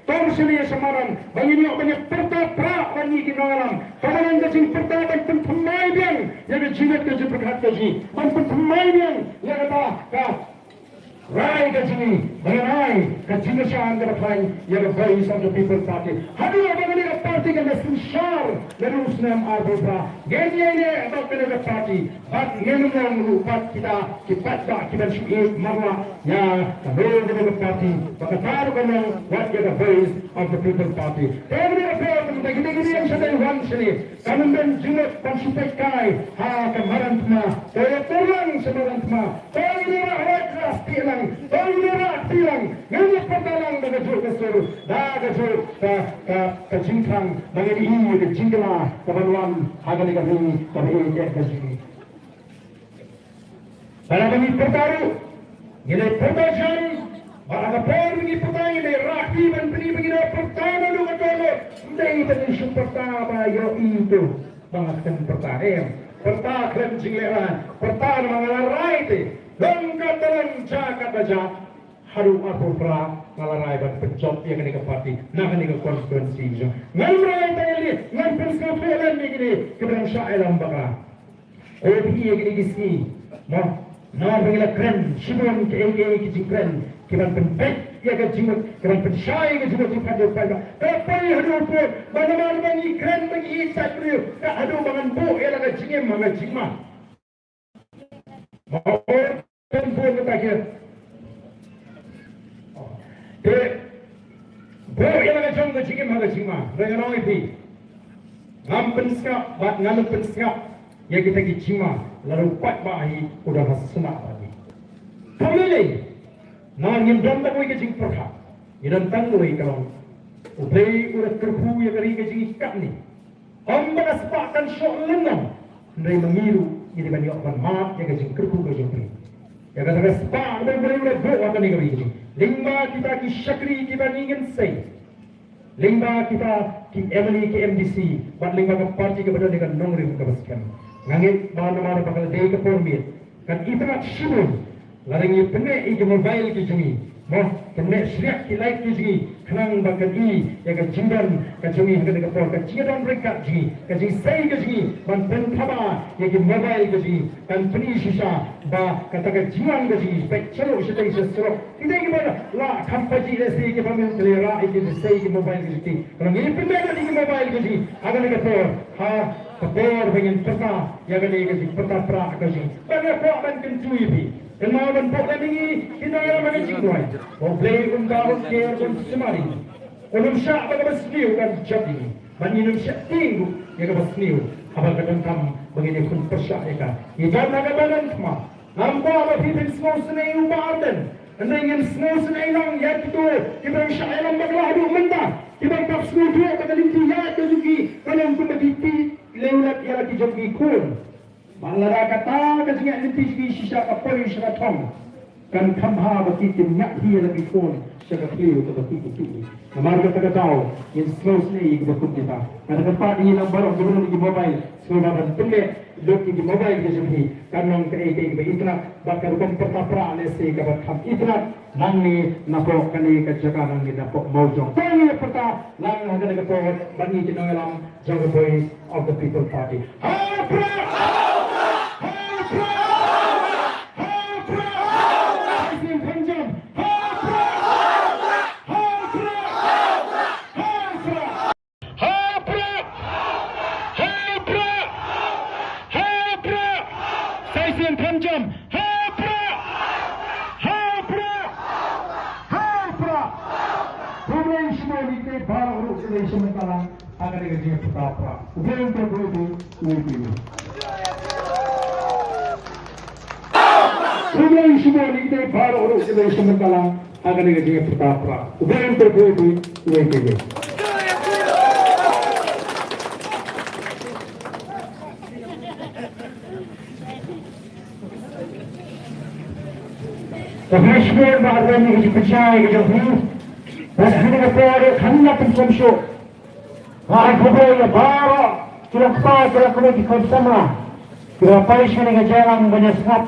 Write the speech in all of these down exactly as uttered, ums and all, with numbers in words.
Tang shane sha madan ba ngin ïoh ban ïa pyrta prah bad ngi ki nongïalam. Ka madan ka jingpyrta ban pynthymmai biang ïa ka jingmut ka jingpyrkhat ka jong ngi, ban pynthymmai biang ïa kata ka rai ka jong ngi ba ngan ai ka jingkyrshan kaba khlaiñ ïa ka Voice of the People Party. Haduh ba kane ka party kan da synshar naduh u snem arphew phra, ngin ïaineh bad kane ka party. Bad ngin ym long ruh pat kita ki paidbah kiban shu ïeit marwah ïa kane ka party, ba kata ruh kan long wat ïa ka Voice of the People Party. Te kane ka por, te kine ki ïeng sha dei wan shane, kan ym don jingmut ban shu peit kai ha ka madan thma. Te ïa pyrshang sha madan thma. Te ïa rah, rah, rah, kti lang. Te ïa rah, kti lang. Ngin ïa pyrta lang da kajuh ka sur, da kajuh ka, ka, ka jingthrang, ba ngin ïohi ïa ka jingkylla kaban wan ha kane ka ri kaba ïeit ka jong ngi. Ba la ba ngi pyrta ruh, ngi dei pyrta jan, ba la ka por ngi pyrta ngi dei rah kti ban pyni ba ngi dei pyrta naduh ka dohnud. Ym dei ba ngi shu pyrta ba ïohi to ba nga khlem pyrta, em. Pyrta khlem jinglehrai, pyrta namar nga la rai te. Long katba long, jia katba jia. Haduh arphew phra nga la rai ban pynjop ïa kane ka party na kane ka constituency jong nga. Ngam rai tang ïa lade, ngan pynsngewthuh lem ïa kine kiba dang shah ïalam bakla. Ko phi ïa kine ki sngi, mo, namar ba ngi la kren shibun kiei kiei ki jingkren kiban pynpeit ïa ka jingmut, kiban pynshai ïa ka jingmut jingpynjop paidbah. Ka poi haduh poi ba namar ba ngi kren ba ngi ïeit jaitbynriew, ka haduh ba ngan buh ïa la ka jingim ha ka jingma. Mo, kan buh kata ki. Te buh ïa la ka jong ka jingim ha ka jingma. Hynrei ngan ong ïa phi, ngam pynsngap bad ngan ym pynsngap ïa kita ki jingma lada u paidbah hi u don ha sna bad ngi. Kam lei lei. Namar ngim don tang wei ka jingpyrkhat, ngi don tang wei ka long, U Blei u la kyrkhu ïa ka ri ka jong ngi katne. Ym ba ka spah kan shoh lyngkhuh, hynrei ma ngi ruh ngi dei ban ïoh ban mad ïa ka jingkyrkhu ka jong U Blei. Ïa kata ka spah kaba U Blei u la buh ha kane ka ri ka jong ngi. Lyngba kita ki shakri kiba ngi ngin sei, lyngba kita ki M L A, ki M D C, bad lyngba ka party kaba don ïa ka nongrim kaba skhem. Nga ngeit ba namar ba ka la dei ka por miet, kan itynnad shibun lada ngi pyneh ïa ki mobile ki jong ngi, mo, pyneh shriah ki light ki jong ngi, khnang ba kan i ïa ka jingdon ka jong ngi ha kane ka por, ka jingdon ryngkat jong ngi, ka jingsei ka jong ngi ban pynthaba ïa ki mobile ka jong ngi, kan pyni shisha ba kata ka jingwan ka jong ngi. Peit sha lok shatei sha surok, kita kiba la kham pajih lehse kiba mih, ki la rah ïa ki, sei ki mobile ka jong ki. Ka long ngi pyneh ïa ki mobile ka jong ngi ha kane ka por, ha ka por ba ngin pyrta ïa kane ka jingpyrta prah ka jong ngi. Ba nga kwah ban kyntu ïa phi, kynmaw ban pok lem ïa ngi ki nongïalam ha ka jingduwai. Ba U Blei un da, un ker, un sumar ïa ngi, un ym shah ba kaba sniew kan jop ïa ngi, ba ngin ym shah tieng ruh ïa kaba sniew haba ka donkam ba ngin ïakhun pyrshah ïa ka. Ngi don ha ka madan thma. Ngam kwah ba phi phin sngewsynei ïa u Bah Ardent, hynrei ngin sngewsynei lang ïa kito kiba dang shah ïalam bakla haduh mynta, kiba dang sngewthuh ba ka lynti ïaid ka jong ki ka long kumba ki tih lem ïa la ki jong ki khun. Bad lada kata ka jingïaid lynti jong ki shisha ka poi sha ka thong, kan kham bha ba ki kin ñiah hi ïa la ki khun sha ka khliew kaba ki ki. Namar kata ka daw ngin sngewsynei ïa kiba khun kita. Kata ka pat ïa ngi lang baroh kiba don ki mobile, sngewbha ban pynleh lut ïa ki mobile ka jong phi, kan long kaei kaei kaba itynnad bad ka rukom pyrta prah lehse kaba kham itynnad nangne napoh kane ka jaka, nangne napoh Mawjong. To ngin pyrta lang ha kane ka por bad ngi ki nongïalam jong ka Voice of the People Party. Ha u Prah! Ha u Prah! Ha u Prah! Saisim Pynjam! Ha u Prah! Ha u Prah! Ha u Prah! Ha u Prah! Ha u Prah! Ha u Prah! Saisim Pynjam! Ha u Prah! Ha u Prah! Ha u Prah! Khublei shibun ïa phi baroh ruh, khublei shibun. Ka long ha kane ka jingpyrta prah. U Blei un kyrkhu ïa phi, u ïeit ïa phi. Khublei shibun ïa phi baroh ruh, khublei shibun. Ka long ha kane ka jingpyrta prah. U Blei un kyrkhu ïa phi, u ïeit ïa phi. Ka Mishmir ba ren ïa ka jingpynshai ka jong phi. Bad ha kane ka por, khamtam pynshong shuh. Nga ai khublei ïa baroh ki nongkpa, ki nongkmie, ki khun samla kiba poi sha kane ka jingïalang ban ïasngap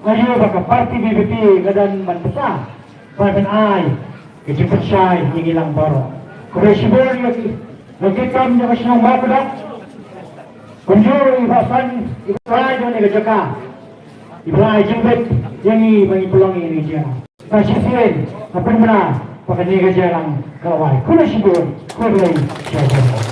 aïu ba ka party V P P ka don ban pynshai, ban pynai ka jingpynshai ïa ngi lang baroh. Khublei shibun ïa ki, ïa ki kam jong ka shnong Mawkdok. Kumjuh i ba san i ba jong ka jaka. I ba ai jingbit ïa ngi ba ngi pynlong ïa ngi jingïalang. Ka shisien ka pynbna ba kane ka jingïalang ka la wai. Khublei shibun, khublei shibun.